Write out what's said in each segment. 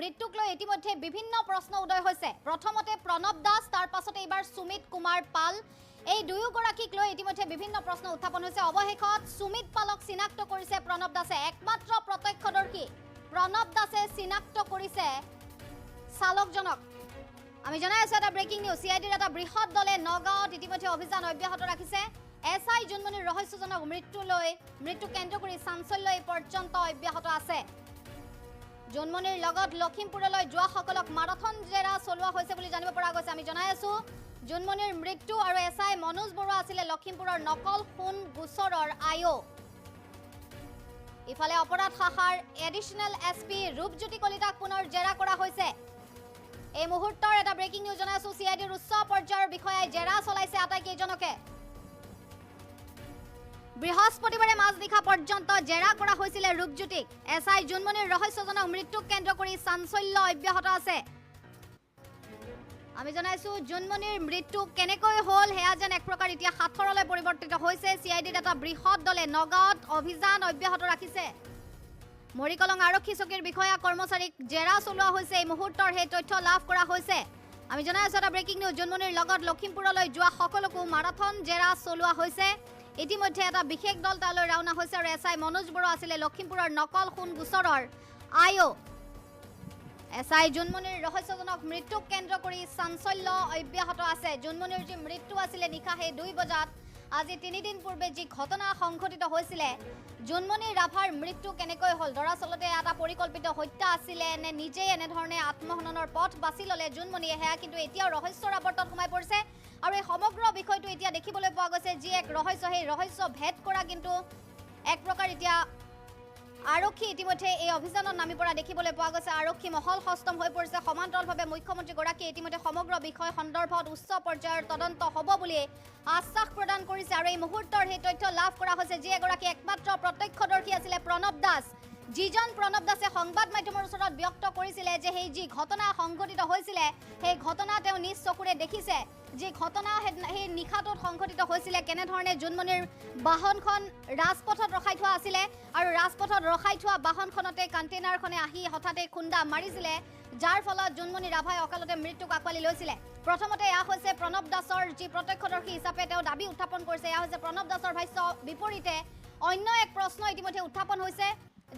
মৃত্যুক লৈ ইতিমধ্যে বিভিন্ন প্ৰশ্ন উদয় হৈছে। প্ৰথমতে প্ৰণৱ দাস, তাৰ পাছতে এইবাৰ সুমিত কুমাৰ পাল, এই দুয়োগৰাকীক লৈ ইতিমধ্যে বিভিন্ন প্ৰশ্ন উত্থাপন হৈছে। অৱশেষত সুমিত পালক চিনাক্ত কৰিছে প্ৰণৱ দাসে। একমাত্ৰ প্ৰত্যক্ষদৰ্শী প্ৰণৱ দাসে চিনাক্ত কৰিছে চালকজনক। আমি জনাই আছো এটা ব্ৰেকিং নিউজ, চি I ডিৰ এটা বৃহৎ দলে নগাঁৱত ইতিমধ্যে অভিযান অব্যাহত ৰাখিছে। এছ I জোনমণিৰ ৰহস্যজনক মৃত্যু কেন্দ্ৰ কৰি চাঞ্চল্য এই পৰ্যন্ত অব্যাহত আছে। জোনমণিৰ লগত লখিমপুৰলৈ যোৱাসকলক মাৰাথন জেৰা চলোৱা হৈছে বুলি জানিব পৰা গৈছে। আমি জনাই আছো জোনমণিৰ মৃত্যু আৰু এছ I Manoj Barua আছিলে লখিমপুৰৰ নকল সোণ গোচৰৰ আই অ'। ইফালে অপৰাধ শাখাৰ এডিশ্যনেল এছ পি ৰূপজ্যোতি কলিতাক পুনৰ জেৰা কৰা হৈছে। এই মুহূৰ্তৰ এটা ব্ৰেকিং নিউজ জনাইছো, চি I ডিৰ উচ্চ পৰ্যায়ৰ বিষয়াই জেৰা চলাইছে আটাইকেইজনকে। বৃহস্পতিবাৰে মাজনিশা পৰ্যন্ত জেৰা কৰা হৈছিলে ৰূপজ্যোতিক। এছ I জোনমণিৰ ৰহস্যজনক মৃত্যুক কেন্দ্ৰ কৰি চাঞ্চল্য অব্যাহত আছে। আমি জনাইছো জোনমণিৰ মৃত্যু কেনেকৈ হ'ল সেয়া যেন এক প্ৰকাৰ এতিয়া সাঁথৰলৈ পৰিৱৰ্তিত হৈছে। চি I ডিৰ এটা বৃহৎ দলে নগাঁৱত অভিযান অব্যাহত ৰাখিছে। মৰিকলং আৰক্ষী চকীৰ বিষয়া কৰ্মচাৰীক জেৰা চলোৱা হৈছে। এই মুহূৰ্তৰ সেই তথ্য লাভ কৰা হৈছে। আমি জনাই আছো এটা ব্ৰেকিং নিউজ, জোনমণিৰ লগত লখিমপুৰলৈ যোৱা সকলোকো মাৰাথন জেৰা চলোৱা হৈছে। ইতিমধ্যে এটা বিশেষ দল তালৈ ৰাওনা হৈছে আৰু এছ I Manoj Barua আছিলে লখিমপুৰৰ নকল সোণ গোচৰৰ আই অ'। এছ I জোনমণিৰ ৰহস্যজনক মৃত্যুক কেন্দ্ৰ কৰি চাঞ্চল্য অব্যাহত আছে। জোনমণিৰ যি মৃত্যু আছিলে নিশা সেই 2 বজাত, আজি 3 দিন পূৰ্বে যি ঘটনা সংঘটিত হৈছিলে, জোনমণি ৰাভাৰ মৃত্যু কেনেকৈ হ'ল, দৰাচলতে এটা পৰিকল্পিত হত্যা আছিলে নে নিজেই এনেধৰণে আত্মহননৰ পথ বাছি ল'লে জোনমণিয়ে, সেয়া কিন্তু এতিয়াও ৰহস্যৰ আৱৰ্তত সোমাই পৰিছে। আৰু এই সমগ্ৰ বিষয়টো এতিয়া দেখিবলৈ পোৱা গৈছে যি এক ৰহস্য, সেই ৰহস্য ভেদ কৰা কিন্তু এক প্ৰকাৰ এতিয়া আৰক্ষী ইতিমধ্যে এই অভিযানত নামি পৰা দেখিবলৈ পোৱা গৈছে। আৰক্ষী মহল সষ্টম হৈ পৰিছে। সমান্তৰালভাৱে মুখ্যমন্ত্ৰীগৰাকীয়ে ইতিমধ্যে সমগ্ৰ বিষয় সন্দৰ্ভত উচ্চ পৰ্যায়ৰ তদন্ত হ'ব বুলি আশ্বাস প্ৰদান কৰিছে। আৰু এই মুহূৰ্তৰ সেই তথ্য লাভ কৰা হৈছে যি এগৰাকী একমাত্ৰ প্ৰত্যক্ষদৰ্শী আছিলে প্ৰণৱ দাস, যিজন প্ৰণৱ দাসে সংবাদ মাধ্যমৰ ওচৰত ব্যক্ত কৰিছিলে যে সেই যি ঘটনা সংঘটিত হৈছিলে সেই ঘটনা তেওঁ নিজ চকুৰে দেখিছে। যি ঘটনা সেই নিশাটোত সংঘটিত হৈছিলে, কেনেধৰণে জোনমণিৰ বাহনখন ৰাজপথত ৰখাই থোৱা আছিলে আৰু ৰাজপথত ৰখাই থোৱা বাহনখনতে কণ্টেইনাৰখনে আহি হঠাতে খুন্দা মাৰিছিলে, যাৰ ফলত জোনমণি ৰাভাই অকালতে মৃত্যুক আঁকোৱালি লৈছিলে। প্ৰথমতে এয়া হৈছে প্ৰণৱ দাসৰ যি প্ৰত্যক্ষদৰ্শী হিচাপে তেওঁ দাবী উত্থাপন কৰিছে, এয়া হৈছে প্ৰণৱ দাসৰ ভাষ্য। বিপৰীতে অন্য এক প্ৰশ্ন ইতিমধ্যে উত্থাপন হৈছে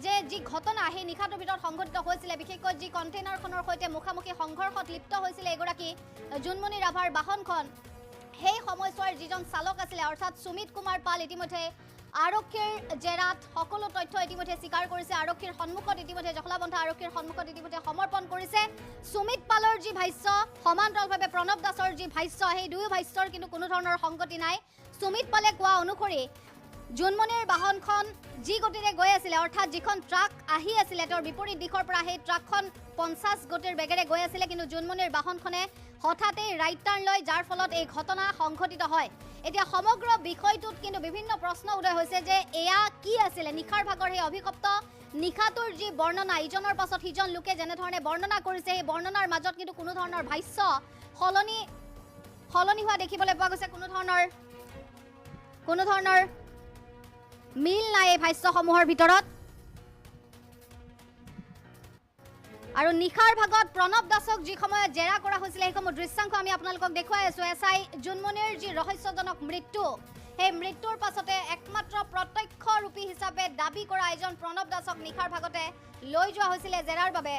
যে যি ঘটনা সেই নিশাটোৰ ভিতৰত সংঘটিত হৈছিলে, বিশেষকৈ যি কণ্টেইনাৰখনৰ সৈতে মুখামুখি সংঘৰ্ষত লিপ্ত হৈছিলে এগৰাকী জোনমণি ৰাভাৰ বাহনখন, সেই সময়ছোৱাৰ যিজন চালক আছিলে অৰ্থাৎ সুমিত কুমাৰ পাল ইতিমধ্যে আৰক্ষীৰ জেৰাত সকলো তথ্য ইতিমধ্যে স্বীকাৰ কৰিছে। আৰক্ষীৰ সন্মুখত ইতিমধ্যে জখলাবন্ধা আৰক্ষীৰ সন্মুখত ইতিমধ্যে সমৰ্পণ কৰিছে। সুমিত পালৰ যি ভাষ্য, সমান্তৰালভাৱে প্ৰণৱ দাসৰ যি ভাষ্য, সেই দুয়ো ভাষ্যৰ কিন্তু কোনো ধৰণৰ সংগতি নাই। সুমিত পালে কোৱা অনুসৰি জোনমণিৰ বাহনখন যি গতিৰে গৈ আছিলে, অৰ্থাৎ যিখন ট্ৰাক আহি আছিলে তেওঁৰ বিপৰীত দিশৰ পৰা, সেই ট্ৰাকখন 50 গতিৰ বেগেৰে গৈ আছিলে, কিন্তু জোনমণিৰ বাহনখনে হঠাতেই ৰাইট টাৰ্ণ লয়, যাৰ ফলত এই ঘটনা সংঘটিত হয়। এতিয়া সমগ্ৰ বিষয়টোত কিন্তু বিভিন্ন প্ৰশ্ন উদয় হৈছে যে এয়া কি আছিলে নিশাৰ ভাগৰ সেই অভিশপ্ত নিশাটোৰ যি বৰ্ণনা, ইজনৰ পাছত সিজন লোকে যেনেধৰণে বৰ্ণনা কৰিছে, সেই বৰ্ণনাৰ মাজত কিন্তু কোনো ধৰণৰ ভাষ্য সলনি সলনি হোৱা দেখিবলৈ পোৱা গৈছে। কোনো ধৰণৰ মিল নাই এই ভাষ্যসমূহৰ ভিতৰত। আৰু নিশাৰ ভাগত প্ৰণৱ দাসক যি সময়ত জেৰা কৰা হৈছিলে সেইসমূহ দৃশ্যাংশ আমি আপোনালোকক দেখুৱাই আছো। এছ I জোনমণিৰ যি ৰহস্যজনক মৃত্যু, সেই মৃত্যুৰ পাছতে একমাত্ৰ প্ৰত্যক্ষৰূপী হিচাপে দাবী কৰা এজন প্ৰণৱ দাসক নিশাৰ ভাগতে লৈ যোৱা হৈছিলে জেৰাৰ বাবে।